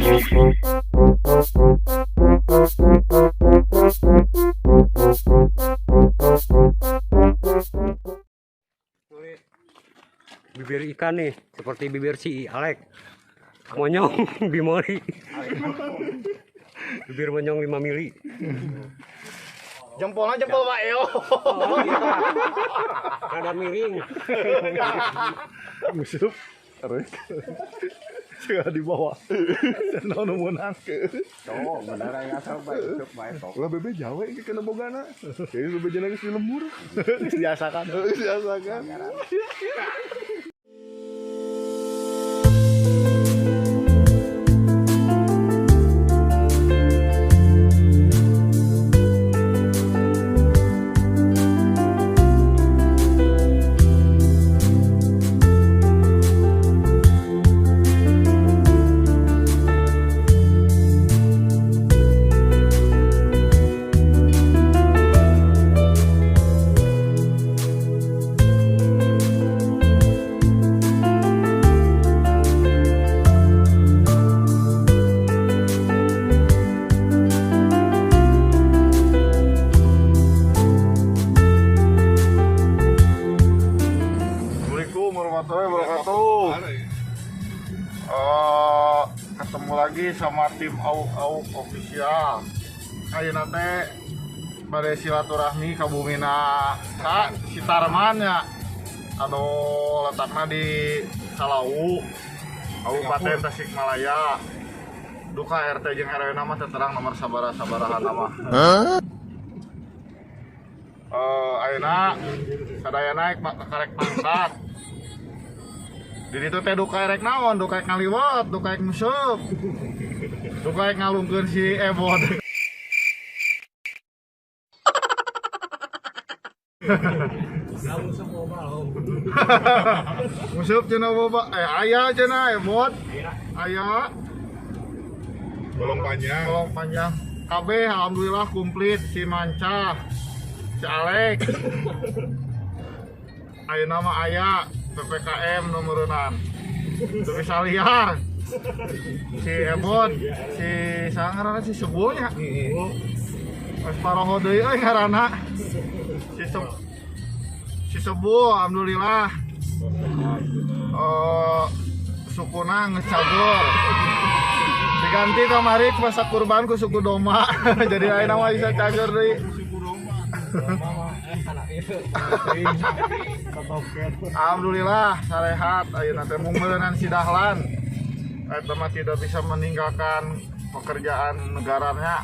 Bibir ikan nih, seperti bibir si Alek. Monyong bimoli. Bibir monyong 5 mili. Jempolnya jempol Pak Eo. Rada miring. Musuh rek. Sudah dibawa. Cenah nu meunang. Cowok bener aing asal bae cuk bae tok. Lah bebe jawe iki kena bogana. Jadi bebe jana geus di lembur. Biasakan. Biasakan. Assalamualaikum warahmatullahi wabarakatuh. Ketemu lagi sama tim Auk Auk Official. Ayeuna teh bade silaturahmi ka bumina ka si Tarman ya. Anu letakna di Salawu, Kabupaten Tasikmalaya. Duka RT jeung RW na mah teu terang nomor sabaraha-sabaraha mah. Ayeuna sadayana naik karek pangkat. Di ditu teh duka rek naon, duka rek ngaliwet, duka rek museup. Duka rek ngalungkeun si Ebon. Museup cenah boba, aya cenah Ebon. Aya. Bolong panjang. Bolong panjang. Kabeh alhamdulillah komplit si Manca, si Alek. Ayeuna mah aya PPKM nomorenan. Teu bisa liar. Si Ebon, si saha ngaranna si Sebul nya. Wes paroho deui euy ngaranna. Si Sebul alhamdulillah. Sukuna geus cagur. Diganti kamari masa kurban ku suku domba. Jadi ayeuna mah bisa cagur deui. Alhamdulillah sarehat ayeuna teh mung meureunan si Dahlan. Eta mah tidak bisa meninggalkan pekerjaan negaranya.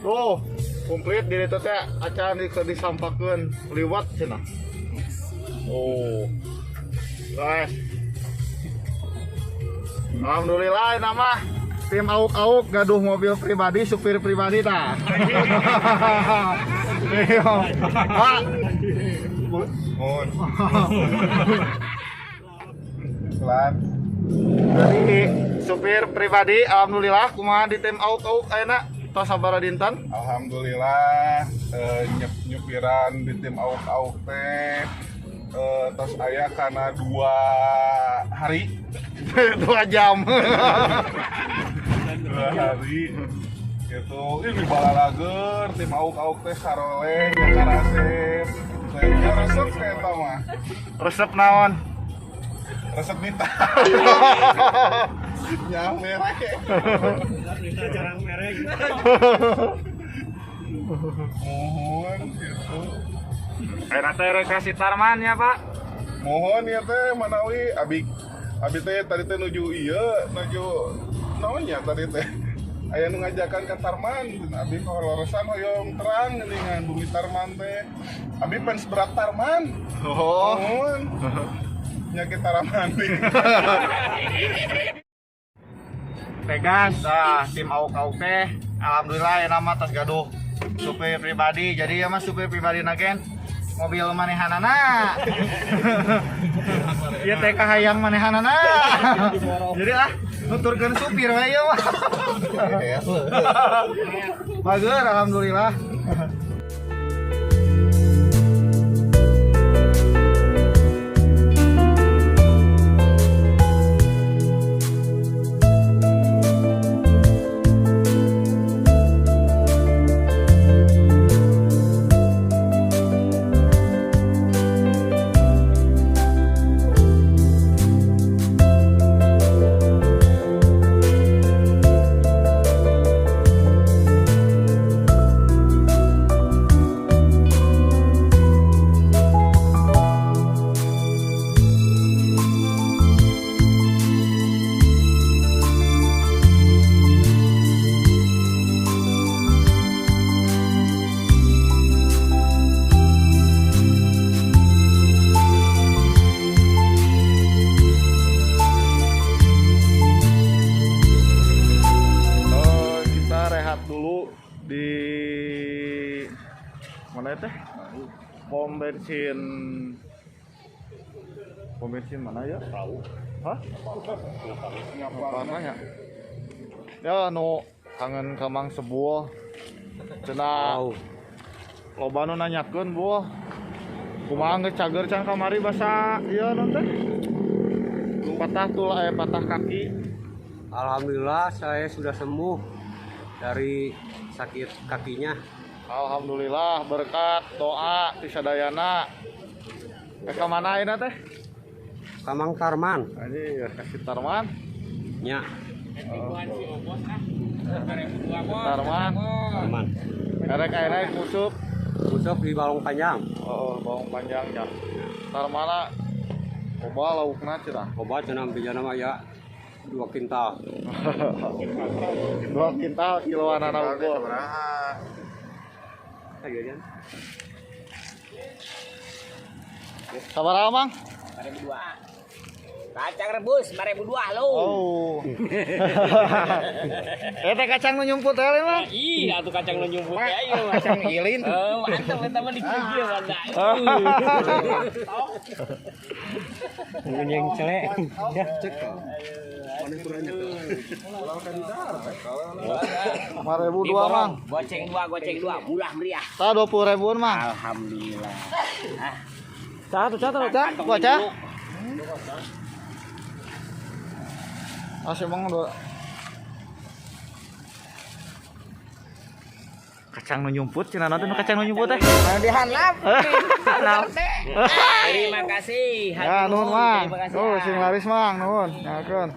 Tuh, komplit di ditu teh acan disampakeun liwat cenah. Oh. Guys. Alhamdulillah ayeuna mah tim Auk-Auk gaduh mobil pribadi, supir pribadi tah. Iya. Pak. Mohon. Lan. Jadi supir pribadi alhamdulillah kumaha di tim Auk-Auk ayeuna tos sabaraha dinten? Alhamdulillah nyupiran di tim Auk-Auk teh tos aya kana 2 hari. 2 jam. 2 hari gitu. Ini balalager tim Auk-Auk teh saroleh karasep. Saya resep eta mah. Resep naon? Resep nita. Nyang merek. Nita jarang merek. Mohon gitu. Ayeuna teh rek ka si Tarman ya, Pak. Mohon ya teh manawi abi teh tadi teh nuju ieu nuju naon nya tadi teh. Aya nu ngajakan ka Tarman, abi koloresan hoyong terang geuningan bumi Tarman teh. Abi fans berat Tarman. Oh. Mohon. Nyakit Tarman. Tegas tah tim Auk-Auk teh alhamdulillah ya nama tas gaduh supir pribadi. Jadi ya mas supir pribadi nagen mobil manehanana. Ieu teh kahayang manehanana. Jadi ah nuturkeun supir we ieu mah. Bager alhamdulillah. Mana teh? Pom bensin. Pom bensin mana ya? Tahu. Hah? Mana ya? Ya nu kangen ka Mang Sebul. Cenah Tahu. Loba nu nanyakeun buah. Kumaha geus cager can kamari basa ieu non teh? Patah tulang patah kaki. Alhamdulillah saya sudah sembuh dari sakit kakinya. Alhamdulillah berkat doa ti sadayana. Ka mana ayeuna teh? Ka Mang Tarman. Anjir, ka si Tarman. Nya. Tarman. Tarman. Erek ayeuna musup. Musup di Balong Panjang. Oh, Balong Panjangnya. Tarmana loba laukna cenah. Loba cenah bijana mah ya 2 kintal. 2 kintal kiloanana unggul. Sabaraha, Mang? 5.200. Kacang rebus 5.200 lo. Oh. Teh kacang nu nyumput teh, Mang? Iya, atuh kacang nu nyumput teh ieu mah. Kacang ilin. Oh, mantap eta mah dikieu mangga. Nyeng celek. Ya, cek. Rp5.200, Mang. Goceng 2, murah meriah. Tah 20 ribuan, Mang. Alhamdulillah. Ah. Satu, baca. Asih Mang dua. Kacang nu nyumput cenah naon teh kacang nu nyumput teh? Dihanlap. Terima kasih. Ya nuhun Mang. Oh, sing laris Mang, nuhun. Nyakeun.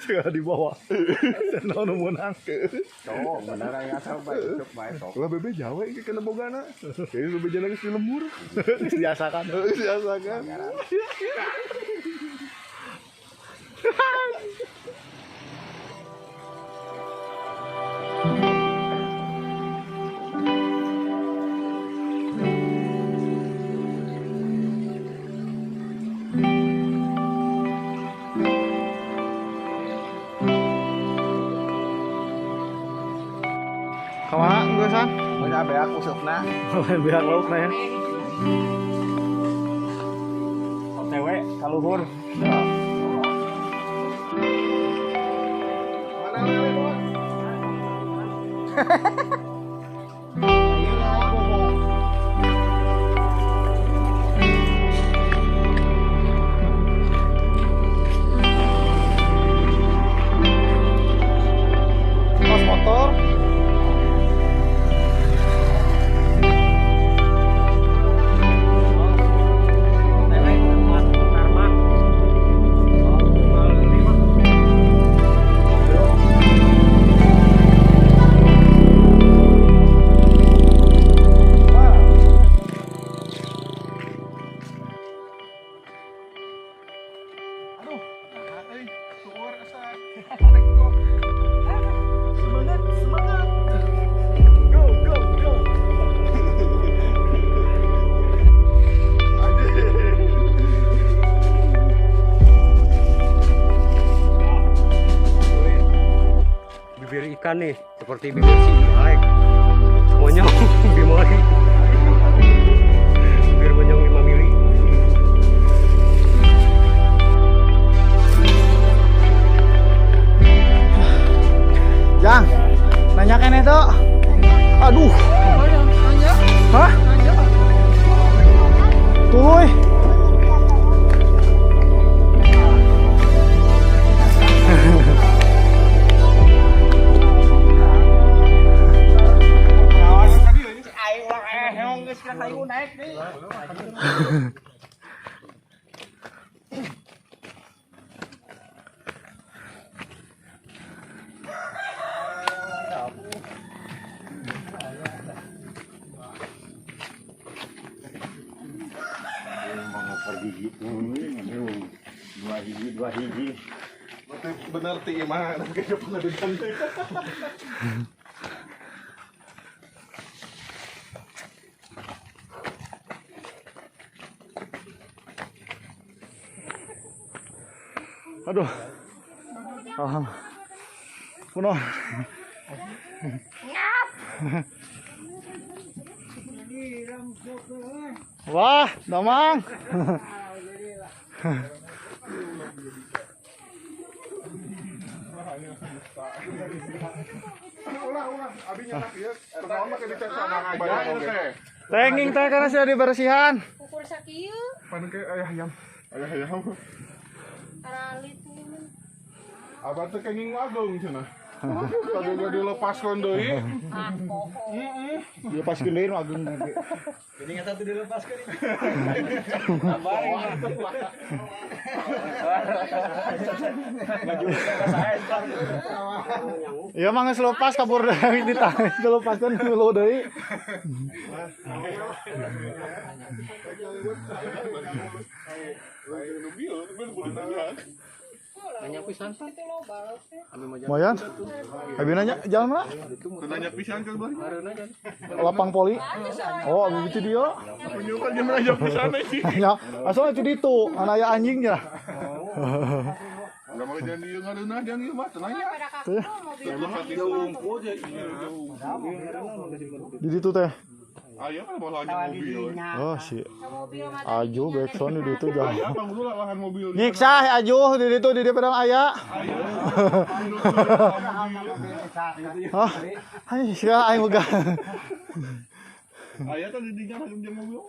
Segala dibawa. Cenah nu meunang. Cowok bener aya asal bae cuk bae sok. Lah bebe jawe iki kena bogana. Jadi bebe jalan geus di lembur. Biasakan. Biasakan. Kumaha geus-an? Punya beak usupna. Beak laukna ya. OTW kaluhur. Mana lele, Bos? Pas motor. ikan nih, seperti bibir si Alek. Monyong bimoli. Bibir monyong 5 mili. Jang, nanya kene tuh. Aduh. Hah? Tuluy. Dua hiji. Bener ti imah kayaknya pengadukan teh. Aduh. Alhamdulillah. Kuno. Wah, Damang. Ulah, abi nyanak ieu kunaon make dicacana banyak oge. Tenging teh karena sudah dibersihan. Ukur sakieu. Pan ke ayah ayam. Ayah ayam. Aralit. Abah teh kenging agung cenah. Kagak dilepaskeun deui. Ah, poho. Heeh. Dilepaskeun deui nu agung nanti. Jadi nggak satu dilepaskan. Iya mah geus lepas kabur deui ditahan dilepaskeun dulu deui. Moyan, abi nanya jalan mana? Nanya pisan ke belah. Lapang poli. Oh, abi itu dia. Kunjungan jeung nanya pisan sih. Ya, asal itu ditu, anak aya anjing ya. Enggak mau jangan dieu ngareunah jangan ieu mah tenang ya. Tuh, Jauh. di ditu teh. Aya kan bawa aja mobil. Oh, si Aju backsound di ditu jauh. Aya bang dulu lahan mobil. Nyiksa Aju di ditu di dieu pedang aya. Hah? Hai, sia aing megah. Aya tadi di dinya jeung mobil.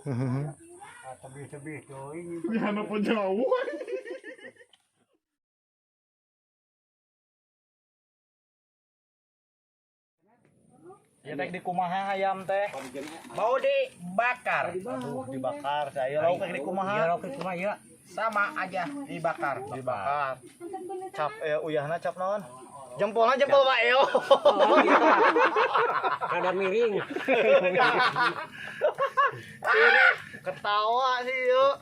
Tebih-tebih teuing. Di handap jauh. Ya teh di kumaha ayam teh? Mau dibakar. Aduh, dibakar. Saya lauk di kumaha? Iya, lauk kumaha ieu? Sama aja dibakar. Dibakar. Cap uyahna cap naon? Jempolna jempol Pak Eo. Rada miring. Ketawa sih yuk.